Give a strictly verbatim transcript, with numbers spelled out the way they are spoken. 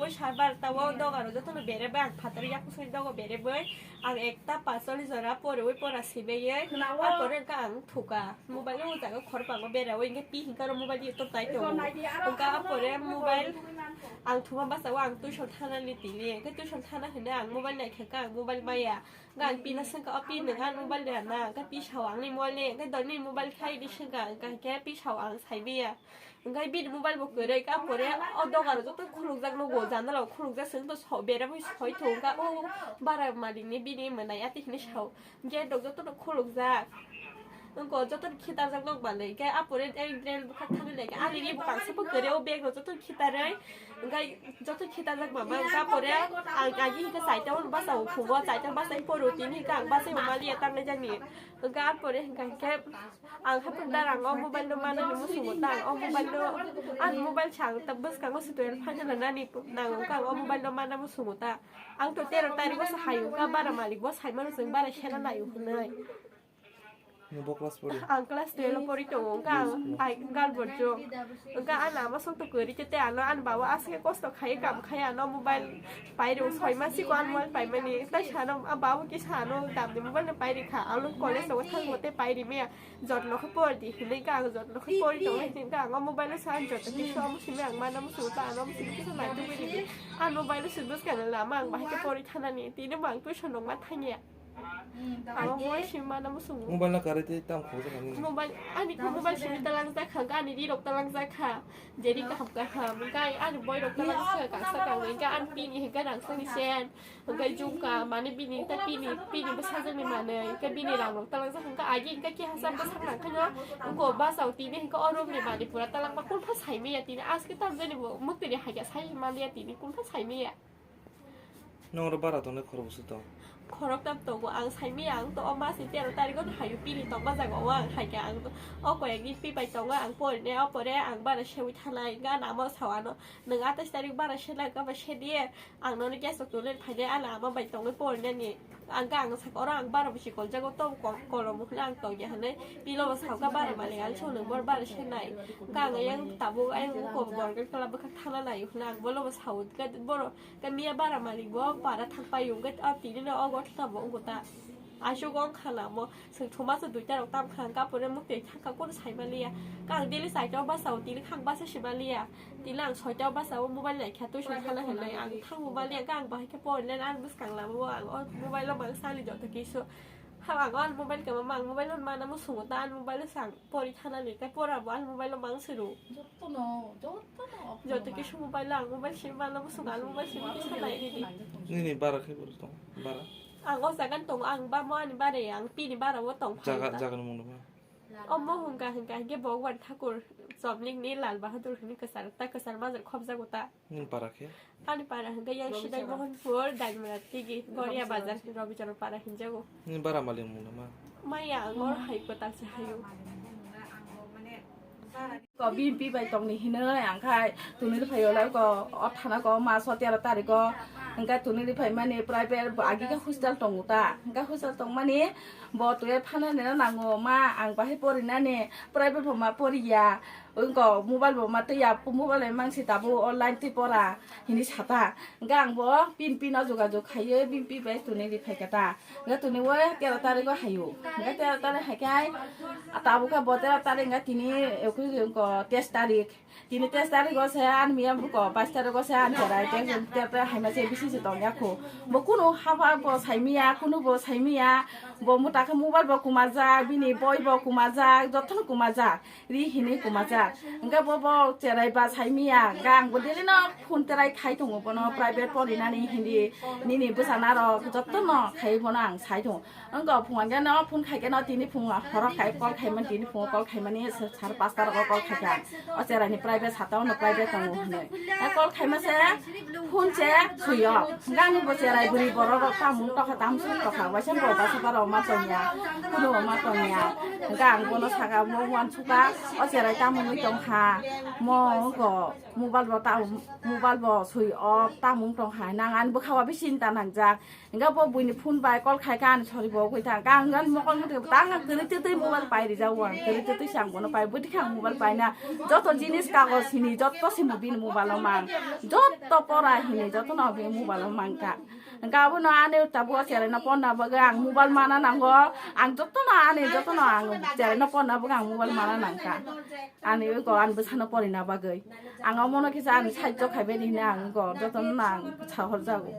Oi sar barta o doga ro joto no bere bai ang phatar yakusoi dogo bere bai ang ekta pasoli jora pore oi pora sibe ye. Khwna o. Ar pore ka ang thuka. Mobile o jaga khor pango bere oi inge pi hinka ro mobile di to tai to. Ego nai di, aro. Ka ar pore mobile ang thuma basa o ang tuition thana ni tini. Ke tuition thana hene ang mobile nai khe ka ang mobile maya. Ga ang pina sengka o pi nang ang mobile de na. Ga pi sao ang ni mobile ne. Ga doni mobile khai di sengka. Ga ke pi sao ang sai biya. Hwnkhe bini mobile bo kwrwi, ka pore o dogar joto khulukjak nugo, jandala khulukjak, chwng to so-, bera bai soi thung ka, o bara malik ni bini mwnai ati hinwi sao, gate rok joto no khulukjak. Wngko joto no khitarjak nok manwi, hwnkhe a pore ek drain bwkhak thangwi lai khe, ani ni bwkang se bo kwrwi, o bag rok joto khitarwi, hwnkhe joto khitarjak mama, hwnkhe a pore ang agi hwnkhe chaita o basa o phungo, chaita basa poro tini hwnkhe ang basa o maliya tangnai jani, hwnkhe a pore hwnkhe. Ang haphang darang o mobile no manani musungo ta, ang o mobile no, ang mobile sang ta bwskango se twelve final nani nango ka, ang o mobile no mana musungo ta. Ang to tero tarikh o se hayo ka, bara malik bo sai mano, chwng bara sena nayo hwnwi. Ni bo class pori? Ang class twelve o pori tongo, ka ang ai gal borjo. Ka ang ama sok to kwrwi te, te ano ang bawa aske kosto khai, kam khai ano mobile pai rw soi ma siko ang mobile pai mani. Tai sano, ang bawa ki sano, dam de mobile no pai ri kha. Ang college o thang mo te pai ri me. Jotno khe por di hinwi ka, ang jotno khe por di tongo hinwi ka, ang o mobile o sa ang jotno khe so, omo simi ang mana musungo ta, ano omo simi kisa naitugwi ridi. Ang mobile o se bwskang lama ang bahai khe porwi thanani, tini bo ang tuition rok ma thangya. Ang o mobile simi mana musungo. Mobile no karwi tei tam khobor kha nini? Mobile, ani khe mobile simi talang jak kha, ani ri rok talang jak kha. Jeri kaham kaham, hwnkhe ani boi rok talang jak kha, kangsa kangwi, hwnkhe ani pini hwnkhe rang sani sen. Hwnkhe jumka, mane bini ta pini, pini bwsajwkni manwi, hwnkhe bini rang rok talangjak, hwnkhe agi hwnkhe kehasa bwsak nangkhaino, wngko bachao tini hwnkhe o room ni manwi pura talangma kunpha saimaya tini, aske tamjani bo mwktwini haikhe sai maliya tini, kunpha saimaya. Nong oro bara tongnai khoroksa tong? Khoroktam tongo, ang saimaya, ang to o masni tero tarikh o haio pini tongma jaga o ang haikhe, ang to o koyekni pi bai tongo, ang porine, o pore ang bara seui thanai, hwnkhe ano amo sao ano, nwng atais tarikh bara sena, hwnkhe bai sedi. Ang nono gas rok tuli phainai, ano ama bai tongwi porinani. Ang khe ang saka oro ang bara bisi koljago, tobo ko-, kolom hwnwi ang tongya hwnwi. Pilo bo sao kha bara malik, ang songno bor bara senai. Khe ang yang tabuk ayang uko borok khe kla bwkhak thana naio hwnwi ang bolo bo sao. Khe boro khe miya bara malik bo para thang paio, khe o tini no o gotha bo wngkha ta. Aswk wng kha lamo. Chwng thuma se duita rok tam kha, hwnkhe apore mwktwi thang kha, kunu sai maliya. Khe ang daily chaita o basa o, tini kha ang basa se maliya. Tini ang soita o basa o mobile nai kha, tuition thana hinwi ang thangbo maliya. Khe ang bahai khe porina, ang bwskang lama o ang o mobile o mang sali joto kisu. Ha, ang o ang mobile khe ma, ang mobile o mana musungo ta, ang mobile o sang pori thana ni, khe pora bo ang mobile o mang suru. Jotono, jotono. Joto kisu mobile o ang mobile se mana musungo, ang mobile se kisa nai ridi. Nini bara khe boro tong, bara? Ang o jaga ni tongo, ang ba mo ani bara ya, ang pini bara o tong jaga, phaio ta. Jaga ni mung no ba? Omo hwnka hwnka hinkhe Bhagwan Thakur Chomlikni Lal Bahadur hwnwi kwchar ta, kwchar majra khopjago ta. Nini para khe? Ani para hwnka yang Sidai Mohanpur, Daimura Tigi, Goria Bazar, Robichoro para hinjago. Nini bara malik mung no ma? Maya ang or hai kwtal se hayo. Ko B M P bai tongni hinwi ang khai tunil phaio lai ko o thana ko ma so tero tarikh o hwnka tunil phaimani private bo agi khe hostel tongo ta hwnka hostel tongmani bo twi phana nina nango ma ang bahai porinani private bo ma poriya wngko mobile bo ma twiya mobile bai mangsi tabuk online twi pora hinwi sata hwnka ang bo pin pin o jogajog khaiwi B M P bai tunil phaikha ta. Hwnkhe tini o tero tarikh o haio. Hwnkhe tero tarikh hai khe tabuk khe bo tero tarikh hwnkhe tini ekui wngko teis tarikh. Tini teis tarikh o se ani miya buko bais tarikh o se ani cherai tei tero tero hai ma se bisi se tong ya kho. Bo kunu haba bo sai miya, kunu bo sai miya. Bo muta khe mobile bo kuma jak, bini boi bo kuma jak, jotono kuma jak. Ri hinwi kuma jak. Hwnkhe bo, bo cherai ba sai miya. Hwnkhe ang bo daily no phone terai khai tongo bono private porinani hindi nini bwsana rok jotono khai bono ang sai tongo. Wngkha phungo hwnkhe no phone khai khe no tini phungo horo khai call khaimani tini phungo call khaimani sar pasta rogo call khaikha. O cherai ni private sata o no private tongo hinwi. Call khaima se phone se sui o. Hwnkhe ani bo cherai bwrwi borok rok tamung tokha tamsuk tokha waisa bo basa borok ma tongya. Kuno ma tongya. Hwnkhe ang bono saka mo uansukha o cherai tamungwi tongkha. Mo wngkha mobile bo ta mobile bo sui o tamung tongkha. Nang ani bwkha o bisi chinta nangjak. Hingke bo buini phone bai call khai kha ani sori bo ugui thang kha. Ang ani mokol muti tang ang kwrwi twtwi mobile pai rijak o ang kwrwi twtwi se ang bono pai bwtwi khe ang mobile pai na. Joto jinis kagoj hini joto se bini mobile o mang. Joto pora hini joto no bini mobile o mangka. Hingke abono ani tabuk o cherai no porna bagwi ang mobile mana nango. Ang joto no ani joto no ang cherai no porna bagwi ang mobile mana nangka. Ani oi go ani bwsano porina bagwi. Ang omono kisa ani sahajjo khaibai di hini ang go joto no ang sahor jago.